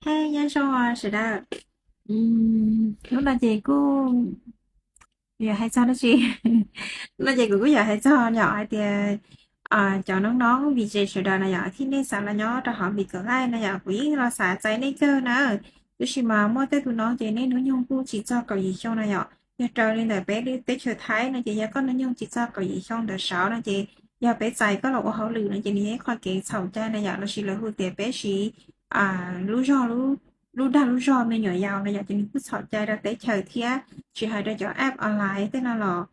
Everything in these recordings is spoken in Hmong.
Hej, nyob zoo sawv daws. Hnub no ces kuj yuav hais txog dab tsi? Hnub no ces kuv kuj yuav hais txog yom hais tias cov noob noob V J sawv daws na yom, thiab nej xav los nyob rau hauv Npis Kaum Laij na yom, kuv yeej los xav txais nej kawg na. Tab sis mas muaj tej tus noob ces nej hnub nyoog kuj tsis txog kaum yim xyoo na yom. Yog raws li ntawm peb teb chaws Thaib no ces yog koj hnub nyoog tsis txog kaum yim xyoo ntawd saud no ces yog peb txais koj los ua hauj lwm no ces nws yog ib qho kev txhaum cai na yom, lossis lawv hu tias peb siv lub zog, lub dag lub zog me nyuam yaus na yom, ces nws kuj txhaum cai rau teb chaws thiab. Tsis hais rau cov app online tej no los,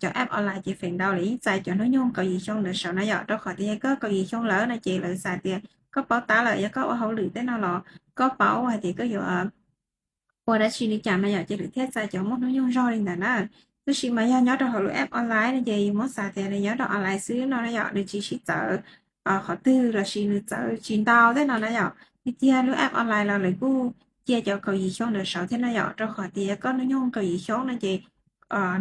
cov app online ces feem ntau lawv yeej txais cov hnub nyoog kaum yim xyoo ntawd saud na yom, rau qhov tias yog koj kaum yim xyoo lawm no ces lawv xav tias koj paub tab lawm, yog koj ua hauj lwm tej no los koj paub hais tias koj yuav ua dab tsi li cas na yom, ces lawv thiaj txais cov muaj hnub nyoog zog li ntawd na. Tab sis mas yog nyob rau hauv lub app online no ces yus muab xav tias nws nyob rau online xwb no na yom, nws tsis sib txawv qhov twg lossis nws txawv tsis ntau tej no na yom. Tiag tiag lub app online los lawv kuj cia cov kaum yim xyoo ntawd saud thiab na yom, rau qhov tias yog koj hnub nyoog kaum yim xyoo no ces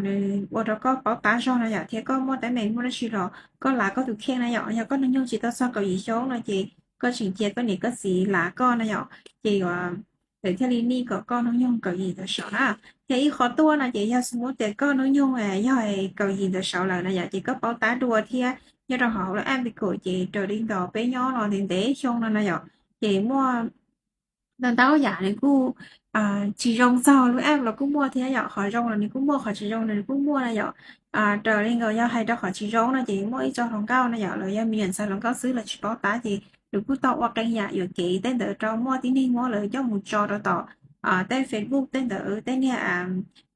nws ua rau koj paub tab zog no yom, thiab koj muaj teeb meem muaj dab tsi los koj lav koj tus kheej na yom. Yog koj hnub nyoog tsis tau txog kaum yim xyoo no ces koj tseem cia koj niam koj txiv lav koj na yom, ces yuav, lawv thiaj li nij kom koj hnub nyoog kaum yim ntawd saud na. Thiab ib qhov tuaj no ces yog xws muab tias koj hnub nyoog yog kaum yim ntawd saud lawm na yom, ces koj paub tab dua thiab nyob rau hauv lub app Npis Kaum ces raws li ntawd peb nyob los ntev ntev xyoo no na yom, ces muaj ntau ntau yam nws kuj tsis zoo txog lub app los kuj muaj thiab yom, qhov zoo los nws kuj muaj, qhov tsis zoo los nws kuj muaj na yom. Raws li nkaus yog hais rau qhov tsis zoo no ces muaj ib co hluas nkauj na yom, lawv yog me nyuam ntxhais hluas nkauj xwb, lawv tsis paub tab ces lawv kuj tau ua qee yam yuam kev tej ntawd rau muaj tib neeg muab lawv coj mus tso rau tom tej Facebook tej ntawd, tej niag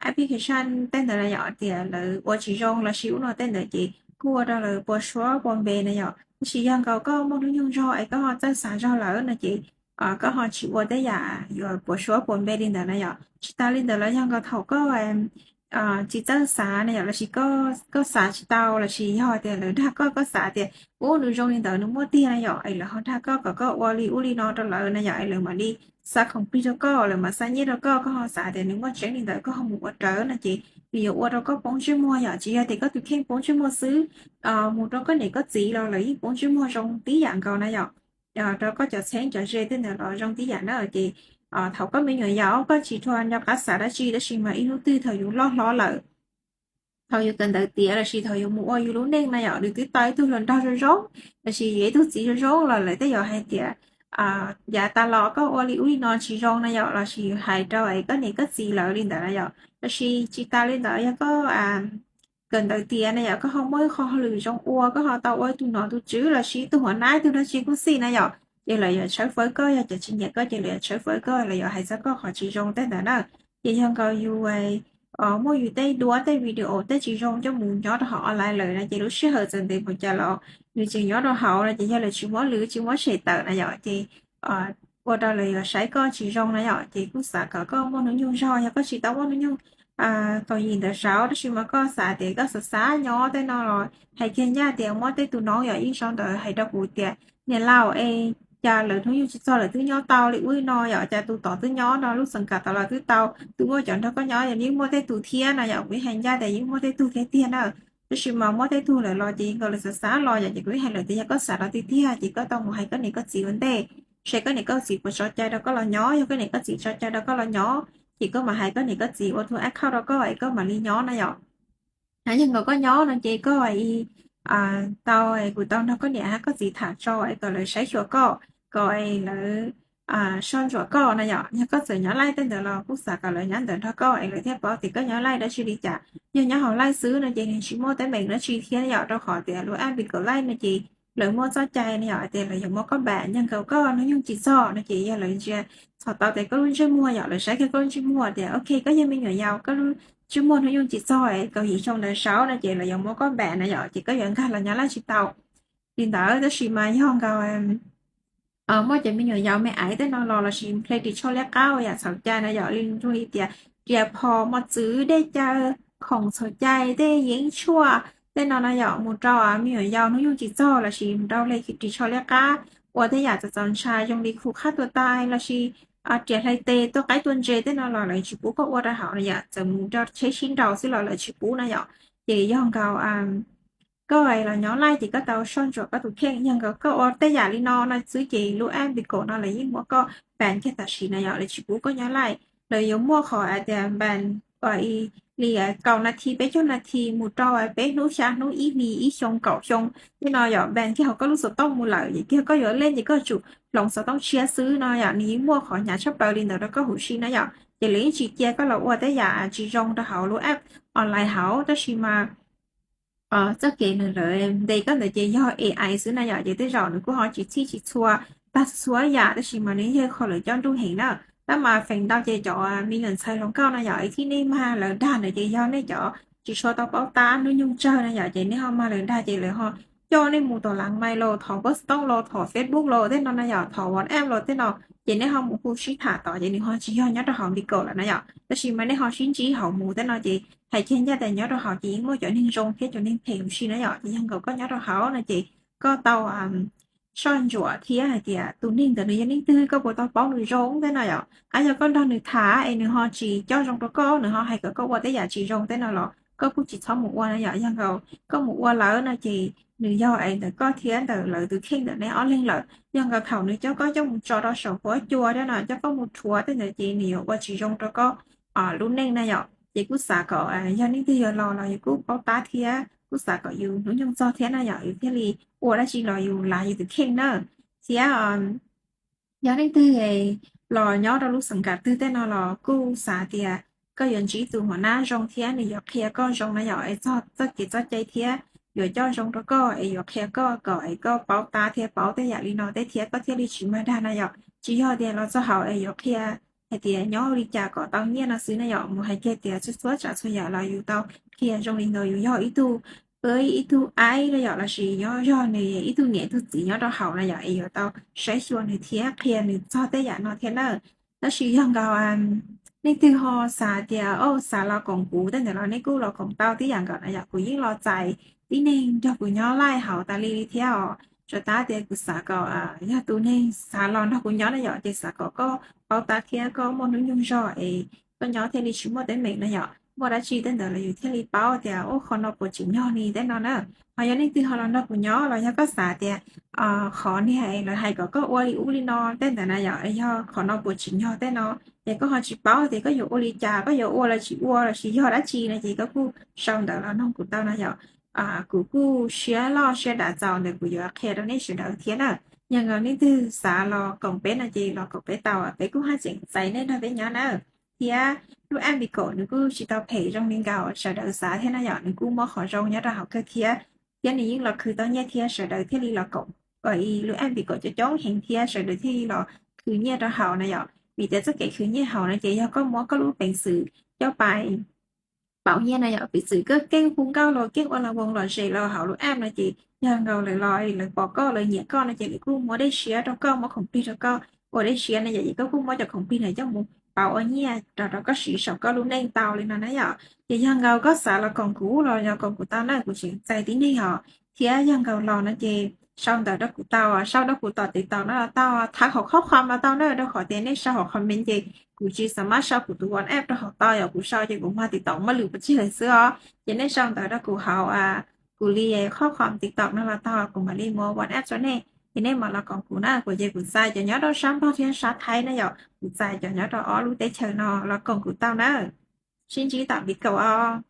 application tej ntawd na yom, tias lawv ua tsis zoo lossis ub no tej ntawd ces kuj ua rau lawv puas suab puas npe na yom. Tab sis yog nkaus koj muaj hnub nyoog zog es koj ho txawj xav zog lawm no ces koj ho tsis ua tej yam yuav puas suab puas npe li ntawd na yom. Tsis tas li ntawd los yog nkaus thaum koj tsis txawj xav na yom, lossis koj xav tsis tau, lossis yog tias lawv dag koj, koj xav tias ub nws zoo li ntawd nws muaj tiag na yom, es lawv ho dag koj kom koj ua li ub li no rau lawv na yom, es lawv mam li xa khoom plig rau koj, lawv mam xa nyiaj rau koj, koj ho xav tias nws muaj tseeb li ntawd koj ho mus ua rawv no ces nws yuav ua rau koj poob ntsej muag yom. Tsis yog tias koj tus kheej poob ntsej muag xwb, mus rau koj niam koj txiv los lawv yeej poob ntsej muag zoo tib yam nkaus na yom. Rau koj cov txheeb cov ze tej ntawd los zoo tib yam na. Ces thaum koj me nyuam yaus koj tsis tshua nco qab xav dab tsi, tab sis mas ib hnub twg thaum yus loj hlob lawm, thaum yus kawm ntawv tiav lossis thaum yus mus ua yus lub neej na yom, nws twb tau ib tug hluas nraug zoo zoo lossis yuav ib tug txiv zoo zoo los lawv tej yuav hais tias yav tas los koj ua li ub li no tsis zoo na yom, lossis hais rau koj niam koj txiv lawv li ntawd na yom. Lossis tsis tas li ntawd yog koj kawm ntawv tiav na yom, koj ho muaj ib qho hauj lwm zoo ua, koj ho tau ua ib tug nom tus tswv lossis ib tug huas nab ib tug dab tsi kuj xij na yom, ces lawv yuav tshawb fawb koj, yog cov tsis nyiam koj ces lawv yuav tshawb fawb koj, lawv yuav hais txog koj qhov tsis zoo tej ntawd na. Ces yog nkaus yus muaj yus tej duab tej video tej tsis zoo coj mus nyob rau hauv online lawm na, ces lub sij hawm txawm ntev npaum cas los nws tseem nyob rau hauv no, ces yog lawv tsis muab lwv tsis muab sem tawm na yom, ces ua rau lawv yuav saib koj tsis zoo na yom. Ces kuj xav kom koj muaj hnub nyoog zog, yog koj tsis tau muaj hnub nyoog kaum yim ntawd saud, tab sis mas koj xav tias koj xav xav nyob tej no los hais kiag ncaj tias muaj tej tus noob yom, yeej sau ntawv hais rau kuv tias niam laus es cas lawv hnub nyoog tsis txog lawv twb nyob tau li ub li no yom, cas tus tod twb nyob no, lub xeev kam tod los twb tau, tus muaj cov nrog koj nyob yeej muaj tej tus thiab no yom. Kuv yeej hais ncaj tias yeej muaj tej tug thiab tiag na, tab sis mas muaj tej tug lawm los ces nkaus lawv xav xav los yom, ces kuv yeej hais lawm tias yog koj xav los tiag tiag ces koj tau mus hais koj niam koj txiv ua ntej, seb koj niam koj txiv puas tso cai rau koj los nyob. Yog koj niam koj txiv tso cai rau koj los nyob ces koj mam hais koj niam koj txiv ua tus account rau koj es koj mam li nyob na yom. Yog nkaus koj nyob no ces koj tau, kuv tau nrog koj niam hab koj txiv tham tso es kom lawv saib xyuas koj, kom lawv soj ntsuam koj na yom. Yog koj txawm nyob Laij tej ntawd los kuj xav kom lawv nyob ntawd nrog koj es lawv thiaj paub tias koj nyob Laij dab tsi li cas. Yog nyob hauv Laij xwb no ces nws tsis muaj teeb meem dab tsi thiab yom, rau qhov tias lub app Npis Kaum Laij no ces lawv muaj txoj cai no yom, tias lawv yuav muab koj ban, yog nkaus koj hnub nyoog tsis txog no ces yog lawv ntsia txhom tau tias koj lub ntsej muag yom, lawv saib kiag koj lub ntsej muag tias ok koj yog me nyuam yaus, koj lub ntsej muag hnub nyoog tsis txog kaum yim xyoo ntawd saud no ces lawv yuav muab koj ban na yom, ces koj yuav nkag los nyob Laij tsis tau li ntawd. Tab sis mas yog nkaus muaj cov me nyuam yaus me aiv tej no los lossis hle ris tsho liab qab ua yam txhaum cai no yom, li zoo li tias riam phom mos txwv dej caw khoom txhaum cai tej yeeb tshuaj tej no no yom, mus rau me nyuam yaus hnub nyoog tsis txog lossis mus rau hle ris tsho liab qab ua tej yam txaus txaus ntshai zoo li khu qhab tua tai lossis riam hlais tes tua qaib tua ntses tej no los lawv tsis pub koj ua rau hauv no yom. Txawm mus rau tsheb sib nraus xwb los lawv tsis pub na yom. Ces yog nkaus koj los nyob Line ces koj tau soj ntsuam koj tus kheej. Yog nkaus koj ua tej yam li no no xwb ces lub app Bigo no lawv yeej muab koj ban kiag tam sim na yom, lawv tsis pub koj nyob Line. Lawv yuav muaj qhov hais tias ban li kaum nas this, peb caug nas this mus rau peb hnub, xya hnub, ib hlis, ib xyoo, kaum xyoo tej no yom, ban kiag hauv koj lub xov tooj mus lawm, ces kiag koj yuav len ces koj tsum hloov xov tooj tshiab xwb no yom. Nws yeej muaj qhov hnyav tshaj plaws li ntawd rau koj huv si na yom. Ces lawv yeej tsis cia koj los ua tej yam tsis zoo rau hauv lub app online hauv, tab sis mas txoj kev nws lawv ntes koj ntawd ces yog A I xwb na yom, ces tej zaum nws kuj ho tsis txhij tsis txhua tag txhua yam, tab sis mas nws yog qhov lawv coj nruj heev na. Tab mas feem ntau ces cov me nyuam ntxhais hluas nkauj na yom, es thib nej mag lawv dag ntawd ces yog nej cov tsis tshua tau paub tab hnub nyoog tsawg na yom, ces nej ho mag lawv dag ces lawv ho coj nej mus tom las mais los thov post tooj los thov Facebook los tej no na yom, thov WhatsApp los tej no, ces nej ho mus hu sib tham tod ces nws ho tsis yog nyob rau hauv Bigo lawm na yom. Tab sis mas nej ho sib ntsib hauv mus tej no ces hais kiag ncaj tias nyob rau hauv ces yeej muaj cov neeg zoo thiab cov neeg phem huv si na yom. Ces yog nkaus koj nyob rau hauv no ces koj tau soj ntsuam thiab hais tias tus neeg ntawd nws yog leej twg, koj puas tau paub nws zoo tej no yom. Ab, yog koj nrog nws tham es nws ho tsis coj zoo rau koj, nws ho hais kom koj ua tej yam tsis zoo tej no los koj kuj tsis txhob mus ua na yom. Yog nkaus koj mus ua lawm no ces nws yog es ntawm koj thiab ntawm lawv tus kheej ntawm nej ob leeg lawm. Yog nkaus thaum nws coj koj coj mus tso rau saum huab cua thiab no coj koj mus rhuav tej ntawd ces nws yuav ua tsis zoo rau koj lub neej na yom. Ces kuj xav kom yog leej twg yuav los los yus kuj paub tab thiab kuj xav kom yus hnub nyoog txog thiab na yom, yus thiaj li ua dab tsi los yus lav yus tus kheej na. Thiab yog leej twg los nyob rau lub xeev kam twg tej no los kuj xav tias koj yuav ntsib tus hua nab zoo thiab nws yuav qhia koj zoo na yom, es txog txoj kev txoj cai thiab yuav coj zoo rau koj es yuav qhia koj kom es koj paub tab thiab paub tej yam li no tej thiab koj thiaj li tsis mag dag na yom. Tsis yog tias los txog hauv es yuav qhia hais tias nyob li cas kom tau nyiaj no xwb na yom, mus hais kiag tias txhua txhua tsav txhua yam los yus tau qhia zoo li ntawd. Yus yog ib tug, ib tug aib los yom, lossis nyob yog nws ib tug niam ib tug txiv nyob rau hauv na yom, es yuav tau saib xyuas nws thiab qhia nws txog tej yam no thiab na. Tab sis yog nkaus leej twg ho xav tias o xav los koom kuv tej ntawd los nej kuj los koom tau tib yam nkaus na yom. Kuv yeej los txais tib neeg nrog kuv nyob Line hauv tas li li thiab os. Tsuas tab tias kuv xav kom yog tus neeg xav los nrog kuv nyob na yom, ces xav kom koj paub tab thiab koj muaj hnub nyoog zog es koj nyob thiaj li tsis muaj teeb meem na yom. Muaj dab tsi tej ntawd los yus thiaj li paub tias ub qhov no puas tsim nyog li tej no na. Ho yog leej twg ho los nrog kuv nyob los yog koj xav tias qhov niag lawv hais kom koj ua li ub li no tej ntawd na yom, yog qhov no puas tsim nyog tej no, ces koj ho tsis paub tias koj yuav ua li cas, koj yuav ua los tsis ua lossis yog dab tsi no ces koj kuj sau ntawv los noog kuv tau na yom. Kuv kuj siab loj siab dav txaus ntawm kuv yuav qhia rau nej sawv daws thiab na. Yog nkaus leej twg xav los koom peb no ces los koom peb tau, peb kuj haj tseem txais nej nrog peb nyob na. Thiab lub app Bigo nws kuj tsis tau phem, zoo li nkaus sawv daws xav thiab na yom, nws kuj muaj qhov zoo nyob rau hauv kawg thiab. Thiab nws yeej los khwv tau nyiaj thiab sawv daws thiaj li los koom lub app Bigo coob coob heev thiab sawv daws thiaj li los khwv nyiaj rau hauv na yom. Vim tias txoj kev khwv nyiaj hauv no ces yog koj muab koj lub peev xwm coj pais pauv nyiaj na yom. Piv txwm koj keej hu nkauj los keej ua las voos lom zem los hauv lub app no ces yog nkaus lawv los lawv pom koj lawv nyiam koj no ces lawv kuj muab dej siab rau koj, muab khoom plig rau koj ua dej siab na yom, ces koj kuj muab cov khoom plig ntawd coj mus pauv ua nyiaj rau rau koj siv saum koj lub neej tau li no na yom. Ces yog nkaus koj xav los koom kuv los yog koom kuv tau na, kuv tseem txais tib neeg os. Thiab yog nkaus los no ces sau ntawv rau kuv tau, sau rau kuv tom TikTok no los tau, thab hauv qhob qhom los tau na, rau qhov tias nej sau hauv comment ces kuv tsis xav mab sau kuv tus WhatsApp rau hauv tau yom, kuv sau ces kuv mag TikTok maj lwm pov tseg lawm xwb os. Ces nej sau ntawv rau kuv hauv kuv li qhob qhom TikTok no los tau, kuv mam li muab WhatsApp rau nej. Ces nej mam los koom kuv na, kuv ces kuv txais cov nyob rau sab Nplog thiab sab Thaib na yom, kuv txais cov nyob rau ob lub teb chaws no los koom kuv tau na. Sib ntsib tom Bigo os.